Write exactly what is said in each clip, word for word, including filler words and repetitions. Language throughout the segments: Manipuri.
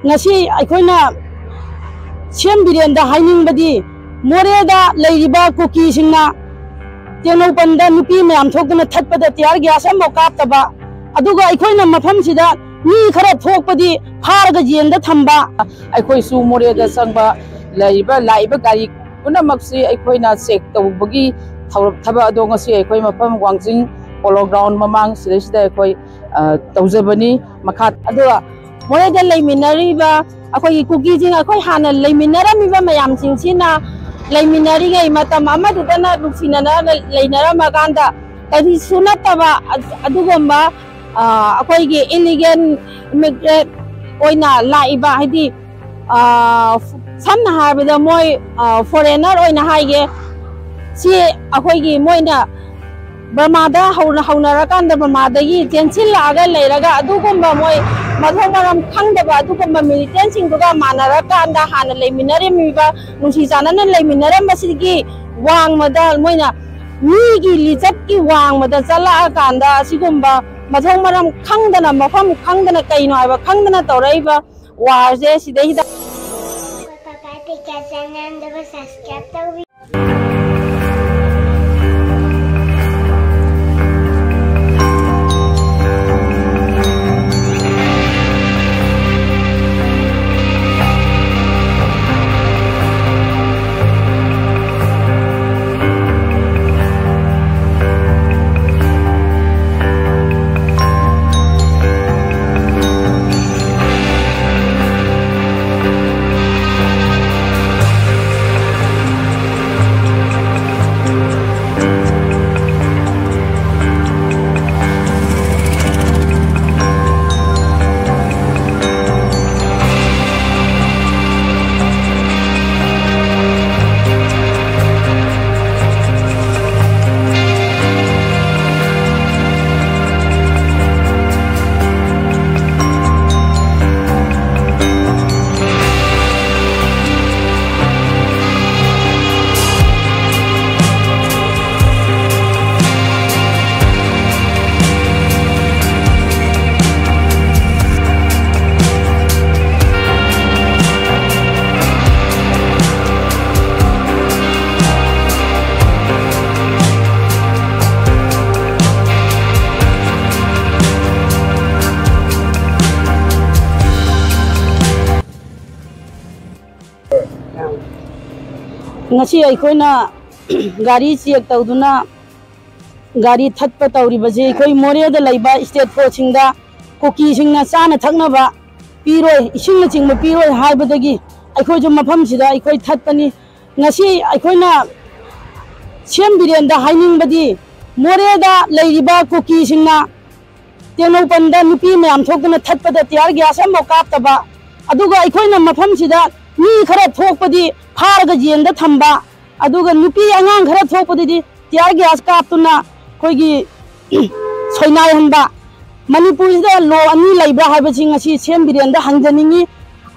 ꯉꯁꯤ ꯑꯩꯈꯣꯏꯅ ꯁꯤ ꯑꯦꯝ ꯕꯤꯔꯦꯟꯗ ꯍꯥꯏꯅꯤꯡꯕꯗꯤ, ꯃꯣꯔꯦꯗ ꯂꯩꯔꯤꯕ ꯀꯨꯀꯤꯁꯤꯡꯅ ꯇꯦꯡꯅꯧꯄꯜꯗ ꯅꯨꯄꯤ ꯃꯌꯥꯝ ꯊꯣꯛꯇꯨꯅ ꯊꯠꯄꯗ tear gas ꯑꯃꯐꯥꯎ ꯀꯥꯞꯇꯕ, ꯑꯗꯨꯒ ꯑꯩꯈꯣꯏꯅ ꯃꯐꯝꯁꯤꯗ ꯃꯤ ꯈꯔ ꯊꯣꯛꯄꯗꯤ ꯐꯥꯔꯒ ꯖꯦꯜꯗ ꯊꯝꯕ꯫ ꯑꯩꯈꯣꯏꯁꯨ ꯃꯣꯔꯦꯗ ꯆꯪꯕ ꯂꯩꯔꯤꯕ, ꯂꯥꯛꯏꯕ ꯒꯥꯔꯤ ꯄꯨꯝꯅꯃꯛꯁꯤ ꯑꯩꯈꯣꯏꯅ check ꯇꯧꯕꯒꯤ ꯊꯧꯔꯝ, ꯊꯕꯛ ꯑꯗꯣ ꯉꯁꯤ ꯑꯩꯈꯣꯏ ꯃꯐꯝ ꯋꯥꯡꯖꯤꯡ Polo Ground ꯃꯃꯥꯡ ꯁꯤꯗꯩꯁꯤꯗ ꯑꯩꯈꯣꯏ, ꯑ, ꯇꯧꯖꯕꯅꯤ꯫ ꯃꯈꯥ ꯑꯗꯨꯒ ꯃꯣꯔꯦꯗ ꯂꯩꯃꯤꯟꯅꯔꯤꯕ ꯑꯩꯈꯣꯏꯒꯤ ꯀꯨꯀꯤꯁꯤꯡ, ꯑꯩꯈꯣꯏ ꯍꯥꯟꯅ ꯂꯩꯃꯤꯟꯅꯔꯝꯃꯤꯕ ꯃꯌꯥꯝꯁꯤꯡꯁꯤꯅ ꯂꯩꯃꯤꯟꯅꯔꯤꯉꯩ ꯃꯇꯝ ꯑꯃꯗꯨꯗꯅ ꯅꯨꯡꯁꯤꯅꯅ ꯂꯩꯅꯔꯝꯃꯀꯥꯟꯗ, ꯀꯔꯤꯁꯨ ꯅꯠꯇꯕ ꯑꯗꯨꯒꯨꯝꯕ, ꯑ, ꯑꯩꯈꯣꯏꯒꯤ illegal immigrant ꯑꯣꯏꯅ ꯂꯥꯛꯏꯕ, ꯍꯥꯏꯗꯤ, ꯑ, ꯁꯝꯅ ꯍꯥꯏꯔꯕꯗ ꯃꯣꯏ, ꯑ, foreigner ꯑꯣꯏꯅ ꯍꯥꯏꯒꯦ, ꯁꯤ ꯑꯩꯈꯣꯏꯒꯤ ꯃꯣꯏꯅ ꯕꯔꯃꯥꯗ ꯍꯧꯅ-, ꯍꯧꯅꯔꯀꯥꯟꯗ ꯕꯔꯃꯥꯗꯒꯤ ꯆꯦꯟꯁꯤꯜꯂꯛꯑꯒ ꯂꯩꯔꯒ ꯑꯗꯨꯒꯨꯝꯕ ꯃꯣꯏ ꯃꯊꯣꯡ ꯃꯔꯝ ꯈꯪꯗꯕ ꯑꯗꯨꯒꯨꯝꯕ militantꯁꯤꯡꯗꯨꯒ ꯃꯥꯟꯅꯔꯀꯥꯟꯗ ꯍꯥꯟꯅ ꯂꯩꯃꯤꯟꯅꯔꯝꯃꯤꯕ, ꯅꯨꯡꯁꯤ ꯆꯥꯟꯅꯅ ꯂꯩꯃꯤꯟꯅꯔꯝꯕꯁꯤꯒꯤ ꯋꯥꯡꯃꯗ ꯃꯣꯏꯅ ꯃꯤꯒꯤ ꯂꯤꯆꯠꯀꯤ ꯋꯥꯡꯃꯗ ꯆꯠꯂꯛꯑꯀꯥꯟꯗ ꯑꯁꯤꯒꯨꯝꯕ ꯃꯊꯣꯡ ꯃꯔꯝ ꯈꯪꯗꯅ, ꯃꯐꯝ ꯈꯪꯗꯅ, ꯀꯩꯅꯣ ꯍꯥꯏꯕ ꯈꯪꯗꯅ ꯇꯧꯔꯛꯏꯕ warꯁꯦ ꯁꯤꯗꯩꯁꯤꯗ꯫ ꯄꯥꯄꯥ ꯄꯤꯛꯆꯔ ꯆꯦꯅꯦꯜꯗꯨꯕꯨ subscribe ꯇꯧꯕꯤꯌꯨ꯫ ꯉꯁꯤ ꯑꯩꯈꯣꯏꯅ ꯒꯥꯔꯤ ꯆꯦꯛ ꯇꯧꯗꯨꯅ ꯒꯥꯔꯤ ꯊꯠꯄ ꯇꯧꯔꯤꯕꯁꯤ ꯑꯩꯈꯣꯏ ꯃꯣꯔꯦꯗ ꯂꯩꯕ ꯁ꯭ꯇꯦꯠ ꯐꯣꯔꯁꯁꯤꯡꯗ ꯀꯨꯀꯤꯁꯤꯡꯅ ꯆꯥꯅ ꯊꯛꯅꯕ ꯄꯤꯔꯣꯏ, ꯏꯁꯤꯡꯅꯆꯤꯡꯕ ꯄꯤꯔꯣꯏ ꯍꯥꯏꯕꯗꯒꯤ ꯑꯩꯈꯣꯏꯁꯨ ꯃꯐꯝꯁꯤꯗ ꯑꯩꯈꯣꯏ ꯊꯠꯄꯅꯤ꯫ ꯉꯁꯤ ꯑꯩꯈꯣꯏꯅ ꯁꯤ ꯑꯦꯝ ꯕꯤꯔꯦꯟꯗ ꯍꯥꯏꯅꯤꯡꯕꯗꯤ, ꯃꯣꯔꯦꯗ ꯂꯩꯔꯤꯕ ꯀꯨꯀꯤꯁꯤꯡꯅ ꯇꯦꯡꯅꯧꯄꯜꯗ ꯅꯨꯄꯤ ꯃꯌꯥꯝ ꯊꯣꯛꯇꯨꯅ ꯊꯠꯄꯗ ꯇꯤꯌꯥꯔ ꯒ꯭ꯌꯥꯁ ꯑꯃꯐꯥꯎ ꯀꯥꯞꯇꯕ, ꯑꯗꯨꯒ ꯑꯩꯈꯣꯏꯅ ꯃꯐꯝꯁꯤꯗ ꯃꯤ ꯈꯔ ꯊꯣꯛꯄꯗꯤ ꯐꯥꯔꯒ ꯖꯦꯜꯗ ꯊꯝꯕ, ꯑꯗꯨꯒ ꯅꯨꯄꯤ ꯑꯉꯥꯡ ꯈꯔ ꯊꯣꯛꯄꯗꯗꯤ ꯇꯤꯌꯥꯔ ꯒ꯭ꯌꯥꯁ ꯀꯥꯞꯇꯨꯅ ꯑꯩꯈꯣꯏꯒꯤ ꯁꯣꯏꯅꯥꯏꯍꯟꯕ꯫ ꯃꯅꯤꯄꯨꯔꯁꯤꯗ ꯂꯣ ꯑꯅꯤ ꯂꯩꯕ꯭ꯔꯥ ꯍꯥꯏꯕꯁꯤ ꯉꯁꯤ ꯁꯤ ꯑꯦꯝ ꯕꯤꯔꯦꯟꯗ ꯍꯪꯖꯅꯤꯡꯉꯤ꯫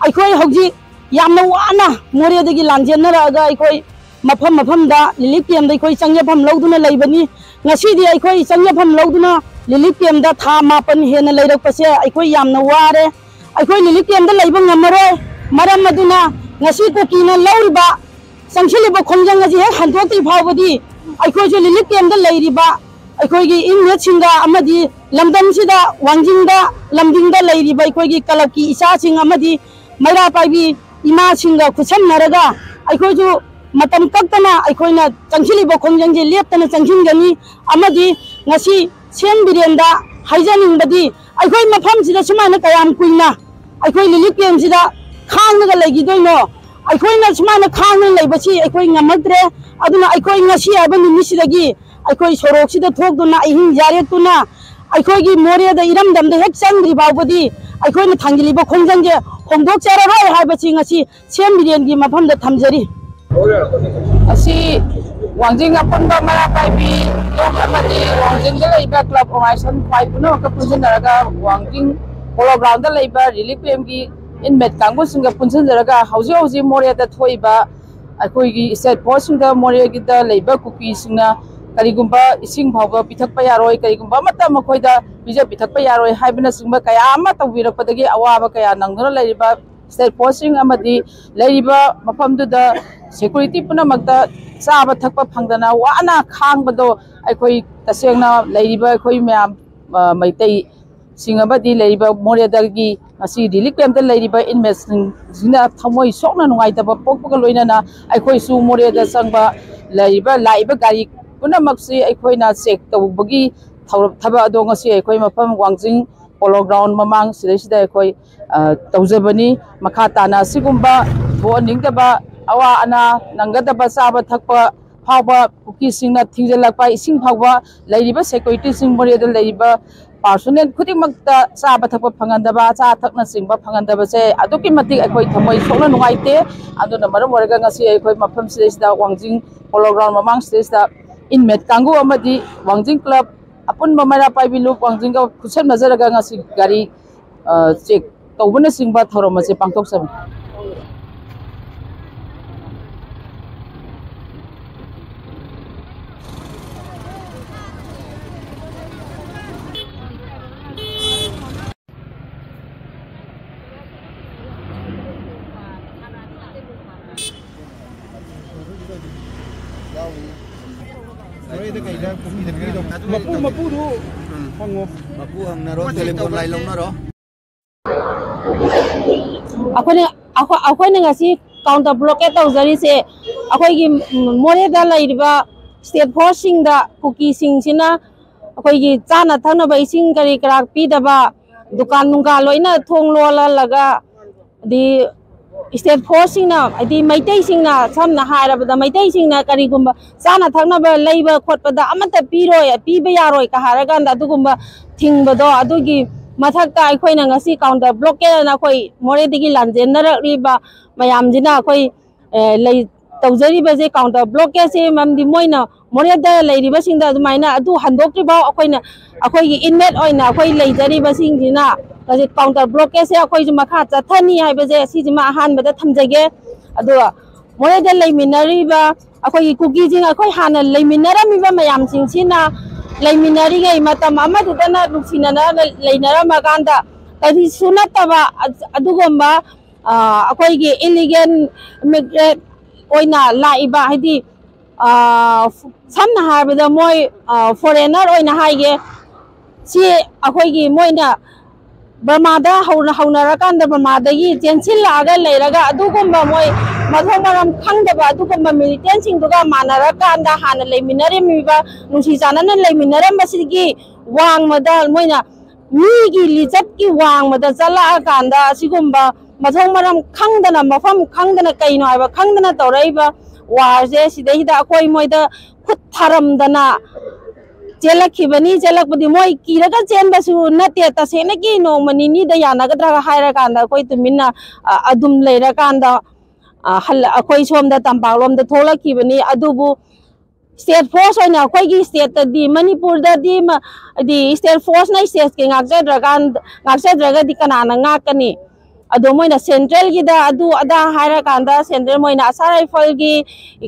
ꯑꯩꯈꯣꯏ ꯍꯧꯖꯤꯛ ꯌꯥꯝꯅ ꯋꯥꯅ ꯃꯣꯔꯦꯗꯒꯤ ꯂꯥꯟꯖꯦꯟꯅꯔꯛꯑꯒ ꯑꯩꯈꯣꯏ ꯃꯐꯝ ꯃꯐꯝꯗ ꯔꯤꯂꯤꯐ ꯀꯦꯝꯗ ꯑꯩꯈꯣꯏ ꯆꯪꯖꯐꯝ ꯂꯧꯗꯨꯅ ꯂꯩꯕꯅꯤ꯫ ꯉꯁꯤꯗꯤ ꯑꯩꯈꯣꯏ ꯆꯪꯖꯐꯝ ꯂꯧꯗꯨꯅ ꯔꯤꯂꯤꯐ ꯀꯦꯝꯗ ꯊꯥ ꯃꯥꯄꯟ ꯍꯦꯟꯅ ꯂꯩꯔꯛꯄꯁꯦ ꯑꯩꯈꯣꯏ ꯌꯥꯝꯅ ꯋꯥꯔꯦ꯫ ꯑꯩꯈꯣꯏ ꯔꯤꯂꯤꯐ ꯀꯦꯝꯗ ꯂꯩꯕ ꯉꯝꯃꯔꯣꯏ꯫ ꯃꯔꯝ ꯑꯗꯨꯅ ꯉꯁꯤ ꯀꯨꯀꯤꯅ ꯂꯧꯔꯤꯕ, ꯆꯪꯁꯤꯜꯂꯤꯕ ꯈꯣꯡꯖꯪ ꯑꯁꯤ ꯍꯦꯛ ꯍꯟꯗꯣꯛꯇ꯭ꯔꯤ ꯐꯥꯎꯕꯗꯤ ꯑꯩꯈꯣꯏꯁꯨ ꯔꯤꯂꯤꯐ ꯀꯦꯝꯗ ꯂꯩꯔꯤꯕ ꯑꯩꯈꯣꯏꯒꯤ ꯏꯟꯃꯦꯠꯁꯤꯡꯒ ꯑꯃꯗꯤ ꯂꯝꯗꯝꯁꯤꯗ ꯋꯥꯡꯖꯤꯡꯗ, ꯂꯝꯗꯤꯡꯗ ꯂꯩꯔꯤꯕ ꯑꯩꯈꯣꯏꯒꯤ ꯀꯂꯕꯀꯤ ꯏꯆꯥꯁꯤꯡ ꯑꯃꯗꯤ ꯃꯩꯔꯥ ꯄꯥꯏꯕꯤ ꯏꯃꯥꯁꯤꯡꯒ ꯈꯨꯠꯁꯝꯅꯔꯒ ꯑꯩꯈꯣꯏꯁꯨ ꯃꯇꯝ ꯀꯛꯇꯅ ꯑꯩꯈꯣꯏꯅ ꯆꯪꯁꯤꯜꯂꯤꯕ ꯈꯣꯡꯖꯪꯁꯦ ꯂꯦꯞꯇꯅ ꯆꯪꯁꯤꯟꯒꯅꯤ꯫ ꯑꯃꯗꯤ ꯉꯁꯤ ꯁꯤ ꯑꯦꯝ ꯕꯤꯔꯦꯟꯗ ꯍꯥꯏꯖꯅꯤꯡꯕꯗꯤ, ꯑꯩꯈꯣꯏ ꯃꯐꯝꯁꯤꯗ ꯁꯨꯃꯥꯏꯅ ꯀꯌꯥꯝ ꯀꯨꯏꯅ ꯑꯩꯈꯣꯏ ꯔꯤꯂꯤꯐ ꯀꯦꯝꯁꯤꯗ ꯈꯥꯡꯉꯒ ꯂꯩꯈꯤꯗꯣꯏꯅꯣ? ꯑꯩꯈꯣꯏꯅ ꯁꯨꯃꯥꯏꯅ ꯈꯥꯡꯗꯨꯅ ꯂꯩꯕꯁꯤ ꯑꯩꯈꯣꯏ ꯉꯝꯃꯛꯇ꯭ꯔꯦ꯫ ꯑꯗꯨꯅ ꯑꯩꯈꯣꯏ ꯉꯁꯤ ꯍꯥꯏꯕ ꯅꯨꯃꯤꯠꯁꯤꯗꯒꯤ ꯑꯩꯈꯣꯏ ꯁꯣꯔꯣꯛꯁꯤꯗ ꯊꯣꯛꯇꯨꯅ, ꯑꯍꯤꯡ ꯌꯥꯔꯦꯛꯇꯨꯅ, ꯑꯩꯈꯣꯏꯒꯤ ꯃꯣꯔꯦꯗ ꯏꯔꯝꯗꯝꯗ ꯍꯦꯛ ꯆꯪꯗ꯭ꯔꯤ ꯐꯥꯎꯕꯗꯤ ꯑꯩꯈꯣꯏꯅ ꯊꯥꯡꯖꯤꯜꯂꯤꯕ ꯈꯣꯡꯖꯪꯁꯦ ꯍꯣꯡꯗꯣꯛꯆꯔꯔꯣꯏ ꯍꯥꯏꯕꯁꯤ ꯉꯁꯤ ꯁꯤ ꯑꯦꯝ ꯕꯤꯔꯦꯟꯒꯤ ꯃꯐꯝꯗ ꯊꯝꯖꯔꯤ꯫ ꯑꯁꯤ ꯋꯥꯡꯖꯤꯡ ꯑꯄꯨꯟꯕ ꯃꯩꯔꯥ ꯄꯥꯏꯕꯤ ꯂꯣꯛ ꯑꯃꯗꯤ ꯋꯥꯡꯖꯤꯡꯗ ꯂꯩꯕ ꯀ꯭ꯂꯕ ꯑꯣꯔꯒꯅꯥꯏꯖꯦꯁꯟ ꯈ꯭ꯋꯥꯏ ꯄꯨꯝꯅꯃꯛꯀ ꯄꯨꯟꯁꯤꯟꯅꯔꯒ ꯋꯥꯡꯖꯤꯡ ꯄꯣꯂꯣ ꯒ꯭ꯔꯥꯎꯟꯗ ꯂꯩꯕ ꯔꯤꯂꯤꯐ ꯀꯦꯝꯒꯤ ꯏꯟꯃꯦꯠ ꯀꯥꯡꯕꯨꯁꯤꯡꯒ ꯄꯨꯟꯁꯤꯟꯖꯔꯒ ꯍꯧꯖꯤꯛ ꯍꯧꯖꯤꯛ ꯃꯣꯔꯦꯗ ꯊꯣꯛꯏꯕ ꯑꯩꯈꯣꯏꯒꯤ ꯁ꯭ꯇꯦꯠ ꯐꯣꯔꯁꯁꯤꯡꯗ ꯃꯣꯔꯦꯒꯤꯗ ꯂꯩꯕ ꯀꯨꯀꯤꯁꯤꯡꯅ ꯀꯔꯤꯒꯨꯝꯕ ꯏꯁꯤꯡ ꯐꯥꯎꯕ ꯄꯤꯊꯛꯄ ꯌꯥꯔꯣꯏ, ꯀꯔꯤꯒꯨꯝꯕ ꯑꯃꯠꯇ ꯃꯈꯣꯏꯗ ꯄꯤꯖ ꯄꯤꯊꯛꯄ ꯌꯥꯔꯣꯏ ꯍꯥꯏꯕꯅꯆꯤꯡꯕ ꯀꯌꯥ ꯑꯃ ꯇꯧꯕꯤꯔꯛꯄꯗꯒꯤ ꯑꯋꯥꯕ ꯀꯌꯥ ꯅꯪꯗꯨꯅ ꯂꯩꯔꯤꯕ ꯁ꯭ꯇꯦꯠ ꯐꯣꯔꯁꯁꯤꯡ ꯑꯃꯗꯤ ꯂꯩꯔꯤꯕ ꯃꯐꯝꯗꯨꯗ ꯁꯦꯀ꯭ꯌꯨꯔꯤꯇꯤ ꯄꯨꯝꯅꯃꯛꯇ ꯆꯥꯕ ꯊꯛꯄ ꯐꯪꯗꯅ ꯋꯥꯅ ꯈꯥꯡꯕꯗꯣ ꯑꯩꯈꯣꯏ ꯇꯁꯦꯡꯅ ꯂꯩꯔꯤꯕ ꯑꯩꯈꯣꯏ ꯃꯌꯥꯝ, ꯑ, ꯃꯩꯇꯩꯁꯤꯡ ꯑꯃꯗꯤ ꯂꯩꯔꯤꯕ ꯃꯣꯔꯦꯗꯒꯤ ꯉꯁꯤ ꯔꯤꯂꯤꯐ ꯀꯦꯝꯞꯇ ꯂꯩꯔꯤꯕ ꯏꯟꯃꯦꯠꯁꯤꯡꯁꯤꯅ ꯊꯃꯣꯏ ꯁꯣꯛꯅ ꯅꯨꯡꯉꯥꯏꯇꯕ ꯄꯣꯛꯄꯒ ꯂꯣꯏꯅꯅ ꯑꯩꯈꯣꯏꯁꯨ ꯃꯣꯔꯦꯗ ꯆꯪꯕ ꯂꯩꯔꯤꯕ, ꯂꯥꯛꯏꯕ ꯒꯥꯔꯤ ꯄꯨꯝꯅꯃꯛꯁꯤ ꯑꯩꯈꯣꯏꯅ ꯆꯦꯛ ꯇꯧꯕꯒꯤ ꯊꯧꯔꯝ, ꯊꯕꯛ ꯑꯗꯣ ꯉꯁꯤ ꯑꯩꯈꯣꯏ ꯃꯐꯝ ꯋꯥꯡꯖꯤꯡ ꯄꯣꯂꯣ ꯒ꯭ꯔꯥꯎꯟ ꯃꯃꯥꯡ ꯁꯤꯗꯩꯁꯤꯗ ꯑꯩꯈꯣꯏ, ꯑ, ꯇꯧꯖꯕꯅꯤ꯫ ꯃꯈꯥ ꯇꯥꯅ ꯑꯁꯤꯒꯨꯝꯕ ꯄꯣꯛꯍꯟꯅꯤꯡꯗꯕ ꯑꯋꯥ ꯑꯅꯥ ꯅꯪꯒꯗꯕ, ꯆꯥꯕ ꯊꯛꯄ ꯐꯥꯎꯕ ꯀꯨꯀꯤꯁꯤꯡꯅ ꯊꯤꯡꯖꯤꯜꯂꯛꯄ, ꯏꯁꯤꯡ ꯐꯥꯎꯕ ꯂꯩꯔꯤꯕ ꯁꯦꯀ꯭ꯌꯨꯔꯤꯇꯤꯁꯤꯡ, ꯃꯣꯔꯦꯗ ꯂꯩꯔꯤꯕ ꯄꯥꯔꯁꯣꯅꯦꯜ ꯈꯨꯗꯤꯡꯃꯛꯇ ꯆꯥꯕ ꯊꯛꯄ ꯐꯪꯍꯟꯗꯕ, ꯑꯆꯥ ꯑꯊꯛꯅꯆꯤꯡꯕ ꯐꯪꯍꯟꯗꯕꯁꯦ ꯑꯗꯨꯛꯀꯤ ꯃꯇꯤꯛ ꯑꯩꯈꯣꯏ ꯊꯃꯣꯏ ꯁꯣꯛꯅ ꯅꯨꯡꯉꯥꯏꯇꯦ꯫ ꯑꯗꯨꯅ ꯃꯔꯝ ꯑꯣꯏꯔꯒ ꯉꯁꯤ ꯑꯩꯈꯣꯏ ꯃꯐꯝꯁꯤꯗꯩꯁꯤꯗ, ꯋꯥꯡꯖꯤꯡ ꯄꯣꯂꯣ ꯒ꯭ꯔꯥꯎꯟ ꯃꯃꯥꯡꯁꯤꯗꯩꯁꯤꯗ ꯏꯟꯃꯦꯠ ꯀꯥꯡꯕꯨ ꯑꯃꯗꯤ ꯋꯥꯡꯖꯤꯡ ꯀ꯭ꯂꯕ ꯑꯄꯨꯟꯕ ꯃꯩꯔꯥ ꯄꯥꯏꯕꯤ ꯂꯨꯞ ꯋꯥꯡꯖꯤꯡꯒ ꯈꯨꯠꯁꯝꯅꯖꯔꯒ ꯉꯁꯤ ꯒꯥꯔꯤ, ꯑ, ꯆꯦꯛ ꯇꯧꯕꯅꯆꯤꯡꯕ ꯊꯧꯔꯝ ꯑꯁꯤ ꯄꯥꯡꯊꯣꯛꯆꯕꯅꯤ꯫ ꯃꯄꯨ, ꯃꯄꯨꯗꯨ ꯍꯪꯉꯣ꯫ ꯃꯄꯨ ꯍꯪꯅꯔꯣ, ꯇꯦꯂꯤꯐꯣꯟ ꯂꯥꯏꯟ ꯂꯧꯅꯔꯣ꯫ ꯑꯩꯈꯣꯏꯅ, ꯑꯩꯈꯣꯏ-, ꯑꯩꯈꯣꯏꯅ ꯉꯁꯤ ꯀꯥꯎꯟꯇꯔ ꯕ꯭ꯂꯣꯀꯦꯠ ꯇꯧꯖꯔꯤꯁꯦ, ꯑꯩꯈꯣꯏꯒꯤ ꯃꯣꯔꯦꯗ ꯂꯩꯔꯤꯕ ꯁ꯭ꯇꯦꯠ ꯐꯣꯔꯁꯁꯤꯡꯗ, ꯀꯨꯀꯤꯁꯤꯡꯁꯤꯅ ꯑꯩꯈꯣꯏꯒꯤ ꯆꯥꯅ ꯊꯛꯅꯕ ꯏꯁꯤꯡ ꯀꯔꯤ ꯀꯔꯥ ꯄꯤꯗꯕ, ꯗꯨꯀꯥꯟ ꯅꯨꯡꯒꯥꯟ ꯂꯣꯏꯅ ꯊꯣꯡ ꯂꯣꯜꯍꯜꯂꯒ, ꯑꯗꯩ ꯁ꯭ꯇꯦꯠ ꯐꯣꯔꯁꯁꯤꯡꯅ, ꯍꯥꯏꯗꯤ ꯃꯩꯇꯩꯁꯤꯡꯅ, ꯁꯝꯅ ꯍꯥꯏꯔꯕꯗ ꯃꯩꯇꯩꯁꯤꯡꯅ ꯀꯔꯤꯒꯨꯝꯕ ꯆꯥꯅ ꯊꯛꯅꯕ ꯂꯩꯕ ꯈꯣꯠꯄꯗ ꯑꯃꯠꯇ ꯄꯤꯔꯣꯏ, ꯄꯤꯕ ꯌꯥꯔꯣꯏ ꯀ ꯍꯥꯏꯔꯀꯥꯟꯗ ꯑꯗꯨꯒꯨꯝꯕ ꯊꯤꯡꯕꯗꯣ, ꯑꯗꯨꯒꯤ ꯃꯊꯛꯇ ꯑꯩꯈꯣꯏꯅ ꯉꯁꯤ ꯀꯥꯎꯟꯇꯔ ꯕ꯭ꯂꯣꯀꯦꯠ ꯑꯅ ꯑꯩꯈꯣꯏ ꯃꯣꯔꯦꯗꯒꯤ ꯂꯥꯟꯖꯦꯟꯅꯔꯛꯂꯤꯕ ꯃꯌꯥꯝꯁꯤꯅ ꯑꯩꯈꯣꯏ, ꯑꯦ, ꯂꯩ, ꯇꯧꯖꯔꯤꯕꯁꯦ ꯀꯥꯎꯟꯇꯔ ꯕ꯭ꯂꯣꯀꯦꯠꯁꯦ, ꯃꯔꯝꯗꯤ ꯃꯣꯏꯅ ꯃꯣꯔꯦꯗ ꯂꯩꯔꯤꯕꯁꯤꯡꯗ ꯑꯗꯨꯃꯥꯏꯅ ꯑꯗꯨ ꯍꯟꯗꯣꯛꯇ꯭ꯔꯤꯐꯥꯎ ꯑꯩꯈꯣꯏꯅ, ꯑꯩꯈꯣꯏꯒꯤ ꯏꯟꯃꯦꯠ ꯑꯣꯏꯅ ꯑꯩꯈꯣꯏ ꯂꯩꯖꯔꯤꯕꯁꯤꯡꯁꯤꯅ ꯍꯧꯖꯤꯛ ꯀꯥꯎꯟꯇꯔ ꯕ꯭ꯂꯣꯀꯦꯠꯁꯦ ꯑꯩꯈꯣꯏꯁꯨ ꯃꯈꯥ ꯆꯠꯊꯅꯤ ꯍꯥꯏꯕꯁꯦ ꯁꯤꯁꯤꯃ ꯑꯍꯥꯟꯕꯗ ꯊꯝꯖꯒꯦ꯫ ꯑꯗꯨꯒ ꯃꯣꯔꯦꯗ ꯂꯩꯃꯤꯟꯅꯔꯤꯕ ꯑꯩꯈꯣꯏꯒꯤ ꯀꯨꯀꯤꯁꯤꯡ, ꯑꯩꯈꯣꯏ ꯍꯥꯟꯅ ꯂꯩꯃꯤꯟꯅꯔꯝꯃꯤꯕ ꯃꯌꯥꯝꯁꯤꯡꯁꯤꯅ ꯂꯩꯃꯤꯟꯅꯔꯤꯉꯩ ꯃꯇꯝ ꯑꯃꯗꯨꯗꯅ ꯅꯨꯡꯁꯤꯅꯅ ꯂꯩꯅꯔꯝꯃꯀꯥꯟꯗ ꯀꯔꯤꯁꯨ ꯅꯠꯇꯕ ꯑꯗꯨꯒꯨꯝꯕ, ꯑ, ꯑꯩꯈꯣꯏꯒꯤ ꯏꯂꯤꯒꯦꯜ ꯏꯃꯤꯒ꯭ꯔꯦꯟ ꯑꯣꯏꯅ ꯂꯥꯛꯏꯕ, ꯍꯥꯏꯗꯤ, ꯑ, ꯁꯝꯅ ꯍꯥꯏꯔꯕꯗ ꯃꯣꯏ, ꯑ, ꯐꯣꯔꯦꯟꯅꯔ ꯑꯣꯏꯅ ꯍꯥꯏꯒꯦ, ꯁꯤ ꯑꯩꯈꯣꯏꯒꯤ ꯃꯣꯏꯅ ꯕꯔꯃꯥꯗ ꯍꯧꯅ ꯍꯧꯅꯔꯀꯥꯟꯗ ꯕꯔꯃꯥꯗꯒꯤ ꯆꯦꯟꯁꯤꯜꯂꯛꯑꯒ ꯂꯩꯔꯒ ꯑꯗꯨꯒꯨꯝꯕ ꯃꯣꯏ ꯃꯊꯣꯡ ꯃꯔꯝ ꯈꯪꯗꯕ ꯑꯗꯨꯒꯨꯝꯕ ꯃꯤꯂꯤꯇꯦꯟꯁꯤꯡꯗꯨꯒ ꯃꯥꯟꯅꯔꯀꯥꯟꯗ ꯍꯥꯟꯅ ꯂꯩꯃꯤꯟꯅꯔꯝꯃꯤꯕ, ꯅꯨꯡꯁꯤ ꯆꯥꯟꯅꯅ ꯂꯩꯃꯤꯟꯅꯔꯝꯕꯁꯤꯒꯤ ꯋꯥꯡꯃꯗ ꯃꯣꯏꯅ ꯃꯤꯒꯤ ꯂꯤꯆꯠꯀꯤ ꯋꯥꯡꯃꯗ ꯆꯠꯂꯛꯑꯀꯥꯟꯗ ꯑꯁꯤꯒꯨꯝꯕ ꯃꯊꯣꯡ ꯃꯔꯝ ꯈꯪꯗꯅ, ꯃꯐꯝ ꯈꯪꯗꯅ, ꯀꯩꯅꯣ ꯍꯥꯏꯕ ꯈꯪꯗꯅ ꯇꯧꯔꯛꯏꯕ ꯋꯥꯔꯁꯦ, ꯁꯤꯗꯩꯁꯤꯗ ꯑꯩꯈꯣꯏ ꯃꯣꯏꯗ ꯈꯨꯠ ꯊꯥꯔꯝꯗꯅ ꯆꯦꯜꯂꯛꯈꯤꯕꯅꯤ꯫ ꯆꯦꯜꯂꯛꯄꯗꯤ ꯃꯣꯏ ꯀꯤꯔꯒ ꯆꯦꯟꯕꯁꯨ ꯅꯠꯇꯦ, ꯇꯁꯦꯡꯅꯒꯤ ꯅꯣꯡꯃ ꯅꯤꯅꯤꯗ ꯌꯥꯅꯒꯗ꯭ꯔꯥ ꯍꯥꯏꯔꯀꯥꯟꯗ ꯑꯩꯈꯣꯏ ꯇꯨꯃꯤꯟꯅ, ꯑ, ꯑꯗꯨꯝ ꯂꯩꯔꯀꯥꯟꯗ, ꯑ, ꯍꯜꯂ-, ꯑꯩꯈꯣꯏ ꯁꯣꯝꯗ ꯇꯝꯄꯥꯛꯂꯣꯝꯗ ꯊꯣꯛꯂꯛꯈꯤꯕꯅꯤ꯫ ꯑꯗꯨꯕꯨ ꯁ꯭ꯇꯦꯠ ꯐꯣꯔꯁ ꯑꯣꯏꯅ ꯑꯩꯈꯣꯏꯒꯤ ꯁ꯭ꯇꯦꯠꯇꯗꯤ, ꯃꯅꯤꯄꯨꯔꯗꯗꯤ ꯃ-, ꯍꯥꯏꯗꯤ ꯁ꯭ꯇꯦꯠ ꯐꯣꯔꯁꯅ ꯁ꯭ꯇꯦꯠꯀꯤ ꯉꯥꯛꯆꯗ꯭ꯔꯀꯥꯟ-, ꯉꯥꯛꯆꯗ꯭ꯔꯒꯗꯤ ꯀꯅꯥꯅ ꯉꯥꯛꯀꯅꯤ? ꯑꯗꯣ ꯃꯣꯏꯅ ꯁꯦꯟꯇ꯭ꯔꯦꯜꯒꯤꯗ ꯑꯗꯨ ꯑꯗꯥ ꯍꯥꯏꯔꯀꯥꯟꯗ, ꯁꯦꯟꯇ꯭ꯔꯦꯜ ꯃꯣꯏꯅ ꯑꯁꯥꯔ ꯔꯥꯏꯐꯜꯒꯤ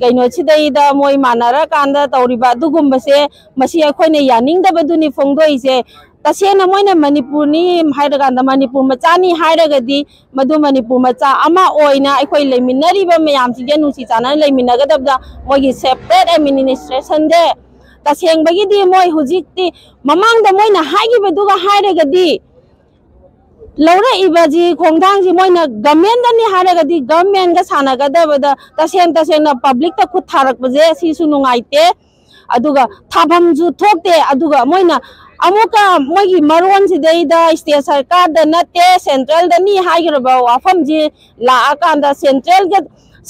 ꯀꯩꯅꯣꯁꯤꯗꯩꯗ ꯃꯣꯏ ꯃꯥꯟꯅꯔꯀꯥꯟꯗ ꯇꯧꯔꯤꯕ ꯑꯗꯨꯒꯨꯝꯕꯁꯦ, ꯃꯁꯤ ꯑꯩꯈꯣꯏꯅ ꯌꯥꯅꯤꯡꯗꯕꯗꯨꯅꯤ ꯐꯣꯡꯗꯣꯛꯏꯁꯦ꯫ ꯇꯁꯦꯡꯅ ꯃꯣꯏꯅ ꯃꯅꯤꯄꯨꯔꯅꯤ ꯍꯥꯏꯔꯀꯥꯟꯗ, ꯃꯅꯤꯄꯨꯔ ꯃꯆꯥꯅꯤ ꯍꯥꯏꯔꯒꯗꯤ, ꯃꯗꯨ ꯃꯅꯤꯄꯨꯔ ꯃꯆꯥ ꯑꯃ ꯑꯣꯏꯅ ꯑꯩꯈꯣꯏ ꯂꯩꯃꯤꯟꯅꯔꯤꯕ ꯃꯌꯥꯝꯁꯤꯡꯁꯦ ꯅꯨꯡꯁꯤ ꯆꯥꯟꯅꯅ ꯂꯩꯃꯤꯟꯅꯒꯗꯕꯗ, ꯃꯣꯏꯒꯤ ꯁꯦꯄꯔꯦꯠ ꯑꯦꯗꯃꯤꯅꯤꯁꯇ꯭ꯔꯦꯁꯟꯁꯦ ꯇꯁꯦꯡꯕꯒꯤꯗꯤ ꯃꯣꯏ ꯍꯧꯖꯤꯛꯇꯤ, ꯃꯃꯥꯡꯗ ꯃꯣꯏꯅ ꯍꯥꯏꯈꯤꯕꯗꯨꯒ ꯍꯥꯏꯔꯒꯗꯤ, ꯂꯧꯔꯛꯏꯕꯁꯤ ꯈꯣꯡꯊꯥꯡꯁꯤ ꯃꯣꯏꯅ ꯒꯃꯦꯟꯗꯅꯤ ꯍꯥꯏꯔꯒꯗꯤ ꯒꯃꯦꯟꯒ ꯁꯥꯟꯅꯒꯗꯕꯗ ꯇꯁꯦꯡ ꯇꯁꯦꯡꯅ ꯄꯕ꯭ꯂꯤꯛꯇ ꯈꯨꯠ ꯊꯥꯔꯛꯄꯁꯦ ꯁꯤꯁꯨ ꯅꯨꯡꯉꯥꯏꯇꯦ꯫ ꯑꯗꯨꯒ ꯊꯥꯐꯝꯁꯨ ꯊꯣꯛꯇꯦ꯫ ꯑꯗꯨꯒ ꯃꯣꯏꯅ ꯑꯃꯨꯛꯀ ꯃꯣꯏꯒꯤ ꯃꯔꯣꯟꯁꯤꯗꯩꯗ ꯁ꯭ꯇꯦꯠ ꯁꯔꯀꯥꯔꯗ ꯅꯠꯇꯦ, ꯁꯦꯟꯇ꯭ꯔꯦꯜꯗꯅꯤ ꯍꯥꯏꯈ꯭ꯔꯕ ꯋꯥꯐꯝꯁꯤ ꯂꯥꯛꯑꯀꯥꯟꯗ ꯁꯦꯟꯇ꯭ꯔꯦꯜꯒ,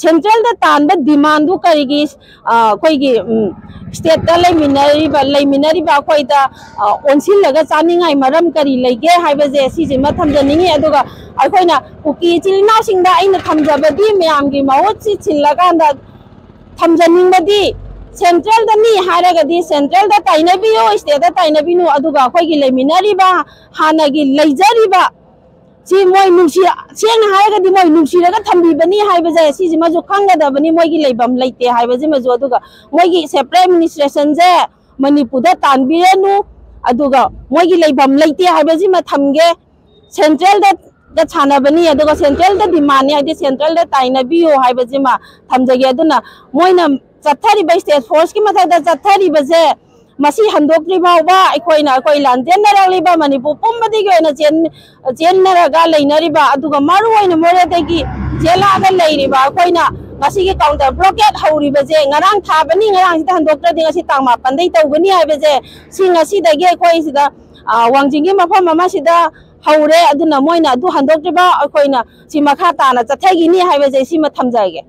ꯁꯦꯟꯇ꯭ꯔꯦꯜꯗ ꯇꯥꯟꯕ ꯗꯤꯃꯥꯟꯗꯨ ꯀꯔꯤꯒꯤ, ꯑ, ꯑꯩꯈꯣꯏꯒꯤ, ꯎꯝ, ꯁ꯭ꯇꯦꯠꯇ ꯂꯩꯃꯤꯟꯅꯔꯤꯕ, ꯂꯩꯃꯤꯟꯅꯔꯤꯕ ꯑꯩꯈꯣꯏꯗ, ꯑ, ꯑꯣꯟꯁꯤꯜꯂꯒ ꯆꯥꯅꯤꯡꯉꯥꯏ ꯃꯔꯝ ꯀꯔꯤ ꯂꯩꯒꯦ ꯍꯥꯏꯕꯁꯦ ꯁꯤꯁꯤꯃ ꯊꯝꯖꯅꯤꯡꯉꯤ꯫ ꯑꯗꯨꯒ ꯑꯩꯈꯣꯏꯅ ꯀꯨꯀꯤ ꯏꯆꯤꯜ ꯏꯅꯥꯎꯁꯤꯡꯗ ꯑꯩꯅ ꯊꯝꯖꯕꯗꯤ ꯃꯌꯥꯝꯒꯤ ꯃꯍꯨꯠ ꯁꯤꯠ ꯁꯤꯜꯂꯀꯥꯟꯗ ꯊꯝꯖꯅꯤꯡꯕꯗꯤ, ꯁꯦꯟꯇ꯭ꯔꯦꯜꯗꯅꯤ ꯍꯥꯏꯔꯒꯗꯤ ꯁꯦꯟꯇ꯭ꯔꯦꯜꯗ ꯇꯥꯏꯅꯕꯤꯌꯨ, ꯁ꯭ꯇꯦꯠꯇ ꯇꯥꯏꯅꯕꯤꯅꯨ꯫ ꯑꯗꯨꯒ ꯑꯩꯈꯣꯏꯒꯤ ꯂꯩꯃꯤꯟꯅꯔꯤꯕ, ꯍꯥꯟꯅꯒꯤ ꯂꯩꯖꯔꯤꯕ ꯁꯤ ꯃꯣꯏ ꯅꯨꯡꯁꯤ-, ꯁꯦꯡꯅ ꯍꯥꯏꯔꯒꯗꯤ ꯃꯣꯏ ꯅꯨꯡꯁꯤꯔꯒ ꯊꯝꯕꯤꯕꯅꯤ ꯍꯥꯏꯕꯁꯦ ꯁꯤꯁꯤꯃꯁꯨ ꯈꯪꯒꯗꯕꯅꯤ, ꯃꯣꯏꯒꯤ ꯂꯩꯐꯝ ꯂꯩꯇꯦ ꯍꯥꯏꯕꯁꯤꯃꯁꯨ꯫ ꯑꯗꯨꯒ ꯃꯣꯏꯒꯤ ꯁꯦꯄꯔꯦꯠ ꯑꯦꯗꯃꯤꯅꯤꯁꯇ꯭ꯔꯦꯁꯟꯁꯦ ꯃꯅꯤꯄꯨꯔꯗ ꯇꯥꯟꯕꯤꯔꯅꯨ, ꯑꯗꯨꯒ ꯃꯣꯏꯒꯤ ꯂꯩꯐꯝ ꯂꯩꯇꯦ ꯍꯥꯏꯕꯁꯤꯃ ꯊꯝꯒꯦ꯫ ꯁꯦꯟꯇ꯭ꯔꯦꯜꯗ ꯁꯥꯟꯅꯕꯅꯤ, ꯑꯗꯨꯒ ꯁꯦꯟꯇ꯭ꯔꯦꯜꯗ ꯗꯤꯃꯥꯟꯅꯤ ꯍꯥꯏꯗꯤ ꯁꯦꯟꯇ꯭ꯔꯦꯜꯗ ꯇꯥꯏꯅꯕꯤꯌꯨ ꯍꯥꯏꯕꯁꯤꯃ ꯊꯝꯖꯒꯦ꯫ ꯑꯗꯨꯅ ꯃꯣꯏꯅ ꯆꯠꯊꯔꯤꯕ ꯁ꯭ꯇꯦꯠ ꯐꯣꯔꯁꯀꯤ ꯃꯊꯛꯇ ꯆꯠꯊꯔꯤꯕꯁꯦ ꯃꯁꯤ ꯍꯟꯗꯣꯛꯇ꯭ꯔꯤ ꯐꯥꯎꯕ ꯑꯩꯈꯣꯏꯅ, ꯑꯩꯈꯣꯏ ꯂꯥꯟꯖꯦꯟꯅꯔꯛꯂꯤꯕ ꯃꯅꯤꯄꯨꯔ ꯄꯨꯝꯕꯗꯒꯤ ꯑꯣꯏꯅ ꯆꯦꯟ-, ꯆꯦꯟꯅꯔꯒ ꯂꯩꯅꯔꯤꯕ, ꯑꯗꯨꯒ ꯃꯔꯨ ꯑꯣꯏꯅ ꯃꯣꯔꯦꯗꯒꯤ ꯆꯦꯜꯂꯛꯑꯒ ꯂꯩꯔꯤꯕ ꯑꯩꯈꯣꯏꯅ ꯉꯁꯤꯒꯤ counter blockade ꯍꯧꯔꯤꯕꯁꯦ, ꯉꯔꯥꯡ ꯊꯥꯕꯅꯤ, ꯉꯔꯥꯡꯁꯤꯗ ꯍꯟꯗꯣꯛꯇ꯭ꯔꯗꯤ ꯉꯁꯤ ꯇꯥꯡ ꯃꯥꯄꯟꯗꯒꯤ ꯇꯧꯒꯅꯤ ꯍꯥꯏꯕꯁꯦ, ꯁꯤ ꯉꯁꯤꯗꯒꯤ ꯑꯩꯈꯣꯏ ꯁꯤꯗ, ꯑ, ꯋꯥꯡꯖꯤꯡꯒꯤ ꯃꯐꯝ ꯑꯃꯁꯤꯗ ꯍꯧꯔꯦ꯫ ꯑꯗꯨꯅ ꯃꯣꯏꯅ ꯑꯗꯨ ꯍꯟꯗꯣꯛꯇ꯭ꯔꯤꯕ ꯑꯩꯈꯣꯏꯅ ꯁꯤ ꯃꯈꯥ ꯇꯥꯅ ꯆꯠꯊꯈꯤꯅꯤ ꯍꯥꯏꯕꯁꯦ ꯁꯤꯃ ꯊꯝꯖꯒꯦ꯫